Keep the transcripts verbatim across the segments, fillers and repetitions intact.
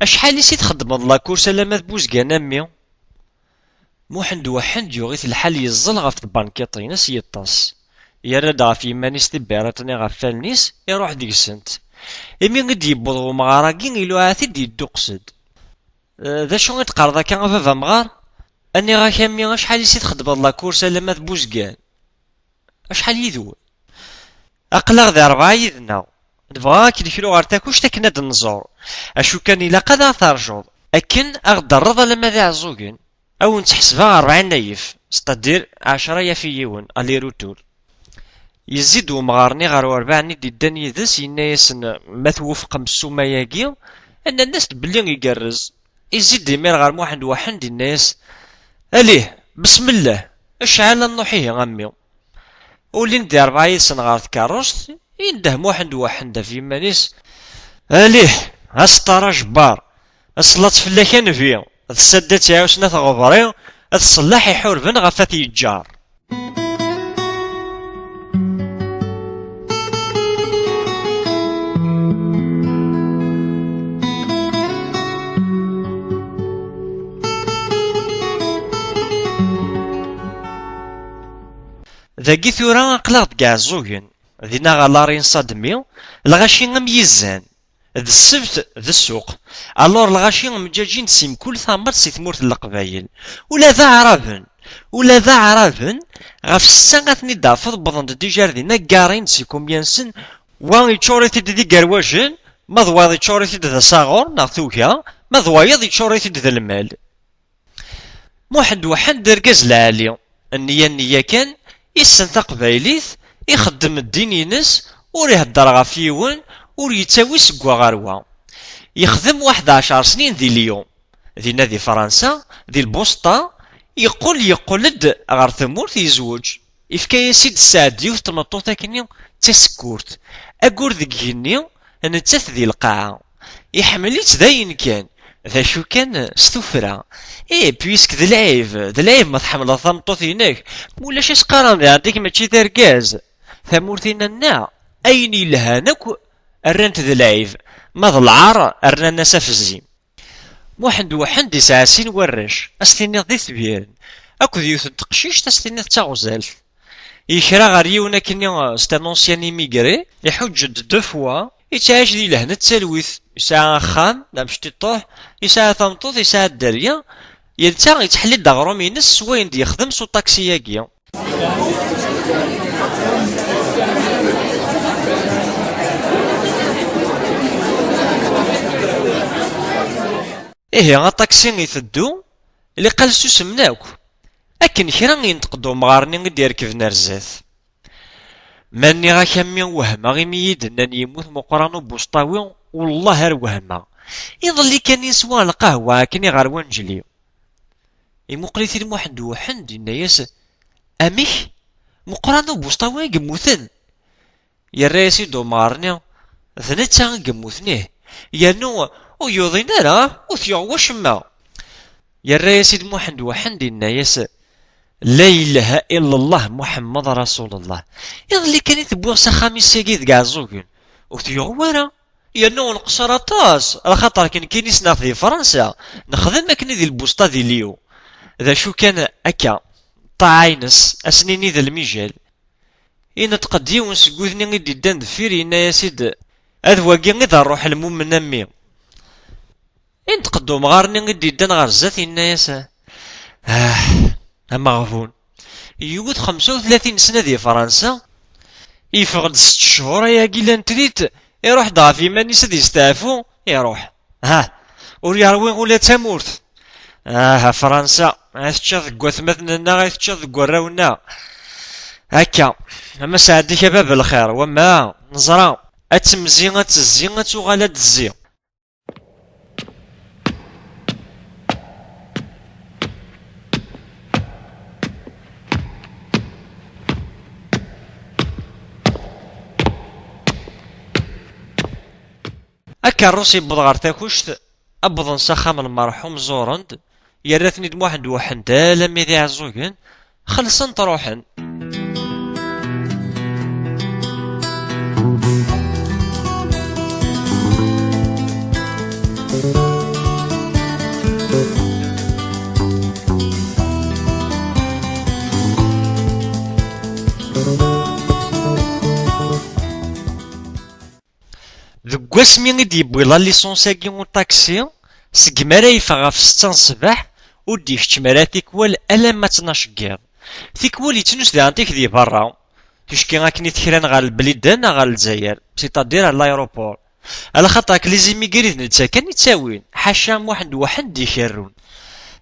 "Acḥal i si txeddmeḍ la course alamma d Buzgan a mmi?" Muḥend Waḥend yuɣ-it lḥal yeẓẓel ɣef tbankiṭ-ines, yeṭṭes. Yerra-d ɣef yiman-is tibiriṭ-nni ɣef wallen-is, iruḥ deg-sent. Imi i d-yewweḍ wemɣar-agi, iluɛa-t-id, yedduqes-d. "Eh, d acu i d-teqqareḍ akka a baba amɣar? Aniɣ-ak a mmi, acḥal i si txeddmeḍ la course alamma d Buzgan? Acḥal yid-wen?" "Aql-aɣ di rebɛa yid-neɣ. Nebɣa ad k-nekru ɣer takuct akken ad d-nẓur. Acu kan, ilaq ad aɣ-terjuḍ. Akken ad ɣ-d-terreḍ alamma d Iɛeẓẓugen, ad wen-ttḥesbeɣ rebɛin ayef, c'est-à-dire ɛecra yaf i yiwen, aller-retour." Yezzi-d wemɣar-nni ɣer werbaɛ-nni d-iddan yid-s, yenna-yasen: "Ma twufqem ssuma-agi, nnan-as-d belli igerrez." Yezzi-d imir ɣer Muḥend Waḥend, yenna-yas: "Alih, besmellah, cɛel ad nruḥ ihi a mmi." Ulin-d di rebɛa yid-sen ɣer tkerrust, yendeh Muḥend Waḥend ɣef yiman-is: "Alih, a s-ṭṭar ajebbar, ṣṣellaṭ fell-ak a nnbi, d saddat Ɛiwsna Tɣebri, d ṣṣellaḥ iḥurben ɣef at yeǧǧar." Dagi tura aql-aɣ deg Iɛeẓẓugen, dinna ɣer Larin Sadmi, lɣaci am yizan, d ssebt d ssuq. Alors lɣaci mǧaǧin-d si mkul tamert si tmurt n Leqbayel. Ula d Aɛraben, ula d Aɛraben, ɣef ssetta ad ten-id-tafeḍ wwḍen-d déjà ar dinna, ggarin-d si kumya-nsen, wa yeččur-it-id d igerwajen, ma d wayeḍ yeččur-it-id d asaɣur neɣ tuga, ma d wayeḍ yeččur-it-id d lmal. Muḥend Waḥend d argaz lɛali, nniya nniya kan, issen taqbaylit, ixeddem ddin-ines, ur ihedder ɣef yiwen, ur yettawi seg wa ɣer wa. Yexdem waḥed ɛecṛ snin di Lyon, dinna di Fransa, di Lbusṭa, yeqqel, yeqqel-d ɣer tmurt, yezweǧ. Ifka-yas-id sseɛd yiwet tmeṭṭut akkenni d tasekkurt. Aggur deg igenni, nettat di lqaɛa. Iḥemmel-itt d ayen kan. D acu kan, s tuffra. Eh, puisque d lɛib, d lɛib ma tḥemmleḍ tameṭṭut-inek. Ma ulac, as-qqaren di ɛeddik mačči d argaz. Tamurt-inna nneɣ, ayen yelhan akk rran-t d lɛib, ma d lɛar rnan-as afezzi. Muḥend Waḥend yesɛa sin warrac, a s-tiniḍ d itbiren, akked yiwet n teqcict, a s-tiniḍ d taɣzalt. Yekra ɣer yiwen akkenni, c'est un ancien immigré, iḥuǧǧ-d deux fois, yettɛic di lehna d talwit, yesɛa axxam d amecṭiṭuḥ, yesɛa tameṭṭut, yesɛa dderya, yal ta yettḥelli-d aɣrum-ines s wayen d-yexdem s uṭaksi-agi. Ihi aṭaksi iteddu, liqal susmen akk. Akken kra, yenṭeq-d umɣar-nni i d-irekben ar zdat. Ma nniɣ-ak a mmi wehmeɣ imi i d-nnan yemmut Meqqran Ubuṣṭawi, wellah ar wehmeɣ. Iḍelli kan i neswa lqahwa akken i ɣer wanǧli. Imuqel-it-id Muḥend Uḥend, yenna-yas: "Amek? Meqqran Ubuṣṭawi i yemmuten?" Yerra-yas-id umɣar-nni: "D netta i yemmuten, ih. Yernu ur yuḍin ara, ur t-yuɣ wacemma." Yerra-yas-id Muḥend Waḥend, yenna-yas: "La ilaha illallah Muḥemmed Rasulullah. Iḍelli kan i t-wwiɣ s axxam-is-agi deg Iɛeẓẓugen, ur t-yuɣ wara. Yernu ur nqeṣṣer aṭas, axaṭer akken kan i s-nniɣ di Fransa, nexdem akken i di Lbusṭa di Lyon. D acu kan akka, ṭṭaɛa-ines, a s-nini d lmijal." Ineṭq-d yiwen seg wudni i d-iddan deffir, yenna-yas-id: "Ad wagi i d ṛṛuḥ lmumen a mmi." Ineṭq-d umɣar-nni i d-iddan ɣer zdat, yenna-yas: "Ah, ameɣbun. Yewwet xemsa u tlatin sna di Fransa, yeffeɣ-d sett cchur ayagi llan trit, iruḥ-d ɣef yiman-is ad yesteɛfu, iruḥ. Ha, ur yerwi ula d tamurt. Ah, a Fransa, ay tečča deg watmaten-nneɣ, ay tečča deg warraw-nneɣ. Akka, ama sɛeddik a bab lxir, wama neẓra, ad temzi, ad tezzi, ad tuɣal ad d-tezzi." Akerrus yewweḍ ɣer Takuct, wwḍen s axxam n lmerḥum, ẓuren-d, yerra-ten-id Muḥend Uḥend alammi d Iɛeẓẓugen, xellṣen-t, ruḥen. Deg wasmi i d-yewwi la licence-agi uṭaksi, segmi ara yeffeɣ ɣef ssetta n ṣṣbeḥ, ur d-ikeččem ara tikwal alamma ttnac n yiḍ. Tikwal yettnus diɣen-tik di berra, ticki akken i t-kran ɣer Lblida neɣ ɣer Lezzayer, c'est-à-dire à l'aéroport. Alaxaṭer akk les immigrés d netta kan i ttawin, ḥaca Muḥend Waḥed d-ikerrun.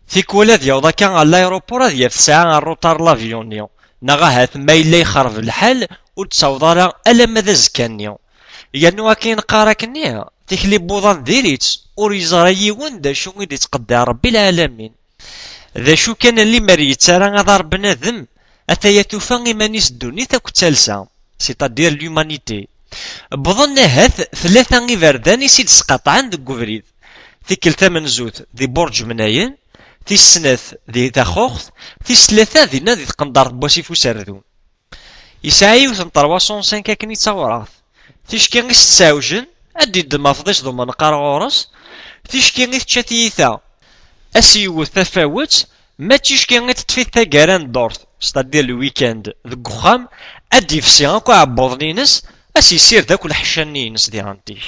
Tikwal ad yaweḍ akka ɣer l'aéroport ad yaf tesɛa rrutar l'avion-nni, neɣ ahat ma yella yexreb lḥal ur d-ttaweḍ ara alamma d azekka-nni. Yernu akken neqqar akkenni, tikli n wuḍan diri-tt, ur yeẓra yiwen d acu i d-ittqeddir Rebbi lɛalamin. D acu kan, limer yettarra aḍar bnadem, ataya tufa iman-is ddunit akk d talsa, c'est-à-dire l'humanité. Wwḍen ahat tlata iberdan i s-id-sqaṭɛen deg ubrid. Tikkelt tamenzut di Burǧ Mnayen, tis snat di Taxuxt, tis tlata dinna di tqendart n wasif userdun. Yesɛa yiwet n trois cent cinq akken i d tawraɣt. Ticki i s-tt-ɛewjen, ad d-iddem afḍis d umenqar ɣur-s, ticki i tečča tiyita, a s-yewwet tafawet, ma d ticki i teṭṭef-it taggara n ddurt, c'est-à-dire le week-end, deg uxxam, ad d-ifsi akk aɛebbuḍ-nni-ines, a s-yessired akk lḥecca-nni-ines diɣen-tik.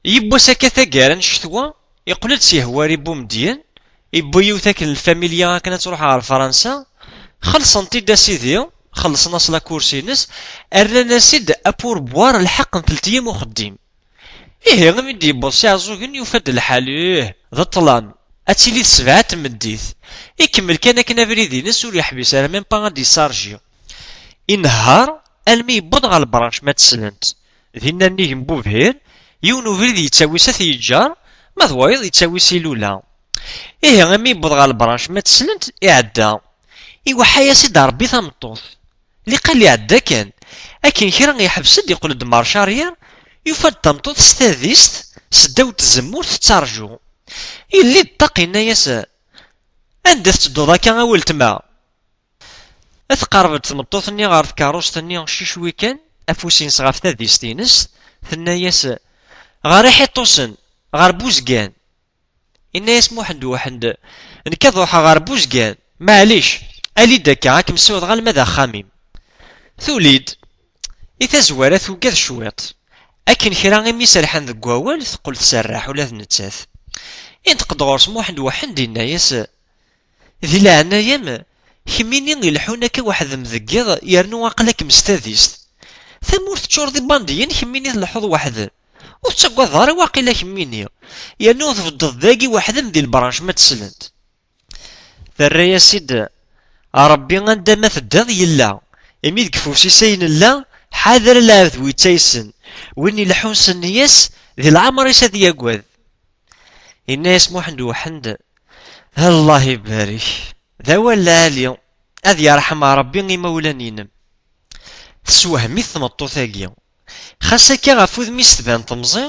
Yiwwas akka taggara n ccetwa, iqqel-d si Hwari Bumedyen, iwwi yiwet akken n lfamilya akken ad truḥ ɣer Fransa, xellṣen-t-id a sidi, xellṣen-as la course-ines, rnan-as-id à pourboire lḥeqq n telt yyam uxeddim. Ihi, imi d-yewweḍ s Iɛeẓẓugen, yufa-d lḥal, ih, d ṭṭlam, ad tili d sebɛa n tmeddit. Ikemmel kan akken abrid-ines, ur yeḥbis ara, même pas ad d-yessarji. Inehheṛ almi yewweḍ ɣer lebranc ma teslent. Dinna nnig n Bubhir, yiwen ubrid yettawi s At Yeǧǧar, ma d wayeḍ yettawi s Ilula. Ihi, imi yewweḍ ɣer lebranc ma teslent, iɛedda. Iweḥḥa-yas-id Ṛebbi tameṭṭut. Liqal iɛedda kan. Akken kra yeḥbes-d, yeqqel-d marche arrière, yufa-d tameṭṭut s tadist, seddaw n tzemmurt tettarǧu. Yelli-d ṭṭaq, yenna-yas: "Anda tettedduḍ akka a weltma?" Tqerreb-d tmeṭṭut-nni ɣer tkeṛṛust-nni cicwi kan, afus-ines ɣef tadist-ines, tenna-yas: "Ɣer Iḥiṭusen, ɣer Buzgan." Yenna-yas Muḥend Uḥend: "Nekk ad ruḥeɣ ɣer Buzgan, maɛlic, ali-d akka, ad kem-ssiwḍeɣ alma d axxam-im." Tuli-d. I tazwara tugad cwiṭ. Akken kra imi serḥen deg wawal, teqqel tserreḥ ula d nettat. Inṭeq-d ɣur-s Muḥend Uḥend, yenna-yas: "Di leɛnaya-m, kemmini ileḥḥun akka weḥd-m deg yiḍ, yernu aql-akem s tadist. Tamurt teččur d ibandiyen, kemmini tleḥḥuḍ weḥd-m. Ur tettagadeḍ ara waqila kemmini, yernu tbeddeḍ dagi weḥd-m di lebranc ma teslent." Terra-yas-id: "A Ṛebbi, anda ma teddiḍ yella, imi deg ufus-is ay nella, ḥader a lɛebd wi ttaysen, win ileḥḥun s nniya-s, di leɛmer-is ad yagad." Yenna-yas Muḥend Uḥend: "Allah ibarek, d awal lɛali, ad yerḥem Ṛebbi imawlan-inem." Teswehhem-it tmeṭṭut-agi. Xas akka ɣef wudem-is tban temẓi,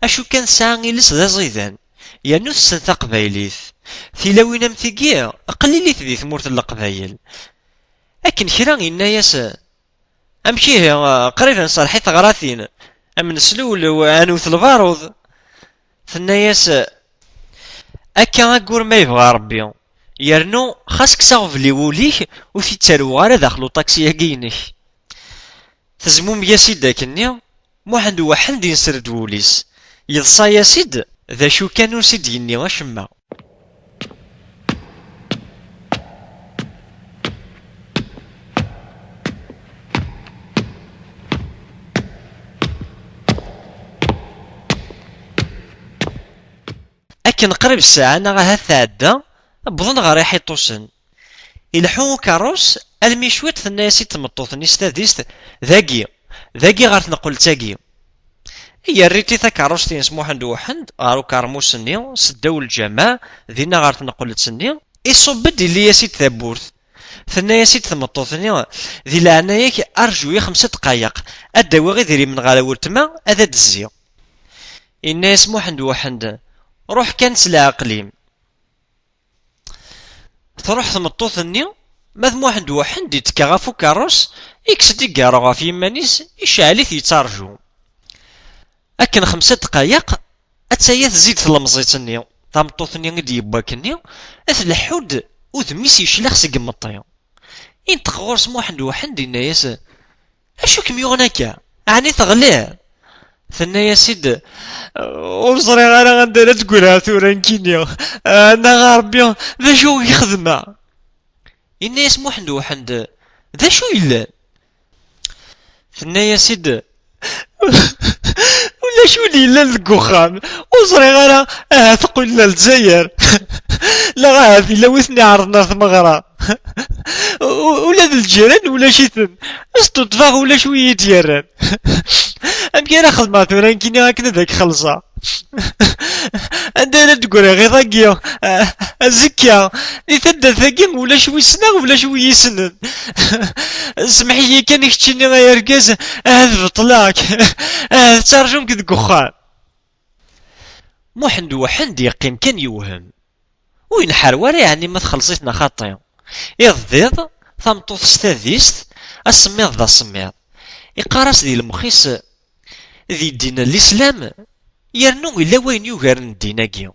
acu kan tesɛa iles d aẓidan, yernu tessen taqbaylit. Tilawin am tigi qlilit di tmurt n Leqbayel. Akken kra yenna-yas: "Amek ihi, qrib ad nserreḥ i teɣratin, am neslewlew, ad newt lbaruḍ?" Tenna-yas: "Akka agur ma yebɣa Ṛebbi, yernu xas kkes aɣbel i wul-ik, ur t-id-ttaruɣ ara daxel uṭaksi-agi-inek." Tezmumeg-as-id akkenni, Muḥend Uḥend yenser-d wul-is, yeḍsa-yas-id, d acu kan ur s-id-yenni acemma. Akken qrib ssaɛa neɣ ahat tɛedda, wwḍen ɣer Iḥiṭusen. Ileḥḥu ukerrus, almi cwiṭ tenna-yas-id tmeṭṭut-nni s tadist: "Dagi, dagi ɣer tneqqelt-agi." Yerr-it-id takerrust-ines Muḥend Uḥend ɣer ukermus-nni, seddaw lǧameɛ, dinna ɣer tneqqelt-nni, iṣubb-d, illi-yas-id tawwurt. Tenna-yas-id tmeṭṭut-nni: "Di leɛnaya-k, arju-yi xemsa dqayeq, ad d-awiɣ idrimen ɣer weltma, ad d-zziɣ." Yenna-yas Muḥend Uḥend: "Ruḥ kan s leɛqel-im." Truḥ tmeṭṭut-nni, ma d Muḥend Uḥend ittekka ɣef ukerrus, ikkes-d igaru ɣef yiman-is, icɛel-it yettarju. Akken xemsa dqayeq, attaya tezzi-d tlemẓit-nni, tameṭṭut-nni i d-yewwi akkenni, tleḥḥu-d, udem-is yeclex seg imeṭṭi. Inṭeq ɣur-s Muḥend Uḥend, inna-yas: "Acu kem-yuɣen akka? Ɛni teɣliḍ?" Tenna-yas-id: "Ur ẓriɣ ara anda ara d-greɣ tura nekkini. Anaɣ a Rebbi, d acu i xedmeɣ?" Yenna-yas Muḥend Uḥend: "D acu yellan?" Tenna-yas-id: "Ulac win yellan deg uxxam. Ur ẓriɣ ara, ahat qqlen ar Lezzayer. Neɣ ahat yella wi ten-iɛerḍen ar tmeɣra. U-, ula d lǧiran ulac-iten. Sṭuṭbeɣ, ulac wi yi-d-yerran. Amek ara xedmeɣ tura nekkini akken ad ak-xellṣeɣ? Anda ara d-greɣ iḍ-agi? Azekka, di taddart-agi ulac wi ssneɣ, ulac wi yi-ssnen. Semmeḥ-iyi kan keččini ay argaz, ahat beṭleɣ-k. Ahat ttarjun-k deg uxxam." Muḥend Uḥend yeqqim kan yewhem. Ur yenḥar wara yeɛni ma txelleṣ-it neɣ xaṭi. Iḍ d iḍ, tameṭṭut s tadist, asemmiḍ d asemmiḍ. Iqqar-as di lemxis di ddin n Lislam, yernu illa wayen yugaren ddin-agi.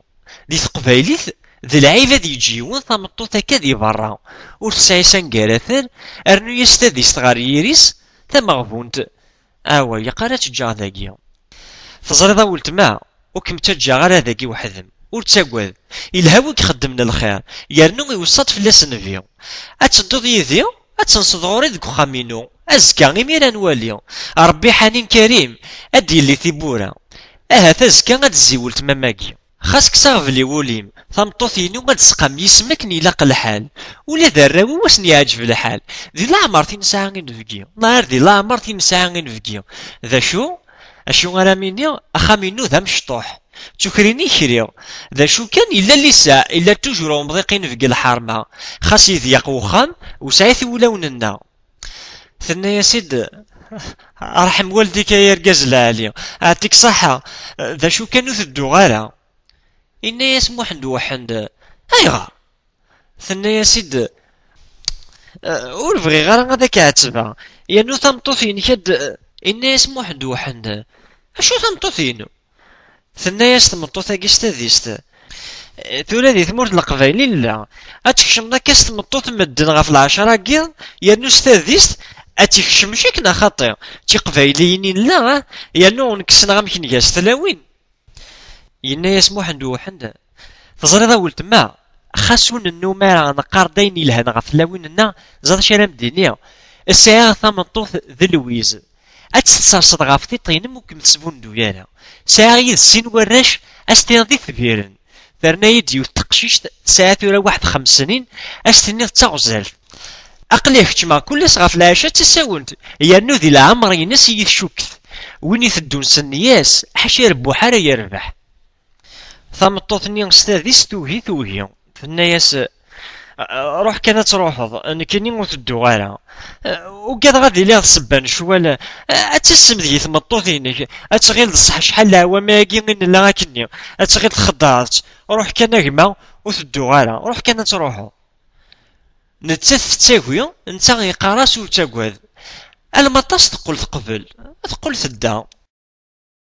Di teqbaylit, d lɛib ad yeǧǧ yiwen tameṭṭut akka di berra, ur tesɛi s anga ara terr, rnu-yas tadist ɣer yiri-s tameɣbunt. Awa, yeqqar ad tt-ǧǧeɣ dagi. Teẓriḍ a weltma, ur kem-ttaǧǧaɣ ara dagi weḥd-m. Ur ttagad. Ilha wi ixeddmen lxir, yernu iweṣṣa-d fell-as nnbi. Ad tedduḍ yid-i, ad tenseḍ ɣur-i deg uxxam-inu. Azekka, imir ad nwali. Rebbi ḥanin karim, ad d-yelli tiwwura. Ahat azekka ad d-tezzi weltma-m-agi. Xas kkes aɣbel i wul-im, tameṭṭut-inu ad d-tesqam yis-m akken ilaq lḥal. Ula d arraw-iw ad sen-yeɛǧeb lḥal. Di leɛmer tin nesɛa inebgi, neɣ ar di leɛmer tin nesɛa inebgi. D acu? Acu ara m-iniɣ? Axxam-inu d amecṭuḥ. D tukrin i kriɣ. D acu kan, illa liseɛ, illa tujur umḍiq inebgi lḥerma. Xas yeḍyeq wexxam, wesɛit wulawen-nneɣ. Tenna-yas-id: "Rḥem waldik ay argaz lɛali, ɛṭik ṣaḥa, d acu kan ur tedduɣ ara." Inna-yas Muḥend Uḥend: "Ayɣer?" Tenna-yas-id: "Ur bɣiɣ ara ad ak-ɛettbeɣ, yernu tameṭṭut-inek ad d-" Inna-yas Muḥend Uḥend: "Acu tameṭṭut-inu?" Tenna-yas tmeṭṭut-agi s tadist: "Tura di tmurt n Leqbayel i nella. Ad tkecmeḍ akka s tmeṭṭut n medden ɣef lɛecṛa-agi, yernu s tadist ad tt-ikcem cik neɣ xaṭi? D tiqbayliyin i nella, ah, yernu ur nekkes-neɣ amek nga s tlawin." Yenna-yas Muḥend Uḥend: "Teẓriḍ a weltma, xas ur nennum ara neqqar-d ayen yelhan ɣef tlawin-nneɣ, ẓer acu ara m-d-iniɣ. Sɛiɣ tameṭṭut d lwiz. Ad tt-tserseḍ ɣef tiṭ-inem, ur kem-tesbunduy ara. Sɛiɣ yid-s sin warrac, ad s-tiniḍ d itbiren. Terna-yi-d yiwet teqcict, tesɛa tura waḥed xems snin, ad s-tiniḍ d taɣzalt. Aql-i keččmeɣ kul ass ɣef lɛica d tasawent, yernu di leɛmer-ines i yi-tcukket. Win iteddun s nniya-s, ḥaca irebbuḥ ara yerbeḥ." Tameṭṭut-nni s tadist tugi tugi. Tenna-yas: "Ruḥ kan ad truḥeḍ, nekkini ur tedduɣ ara. Ugadeɣ ad iliɣ d ssebba n ccwal. Ad tissem deg-i tmeṭṭut-inek, ad tɣil d ṣṣeḥ acḥal leɛwama-agi i nella akkenni, ad tɣil txedɛeḍ-tt. Ruḥ kan a gma, ur tedduɣ ara, ruḥ kan ad truḥeḍ." Nettat tettagi, netta yeqqar-as ur ttagad. Alma aṭas teqqel teqbel, teqqel tedda.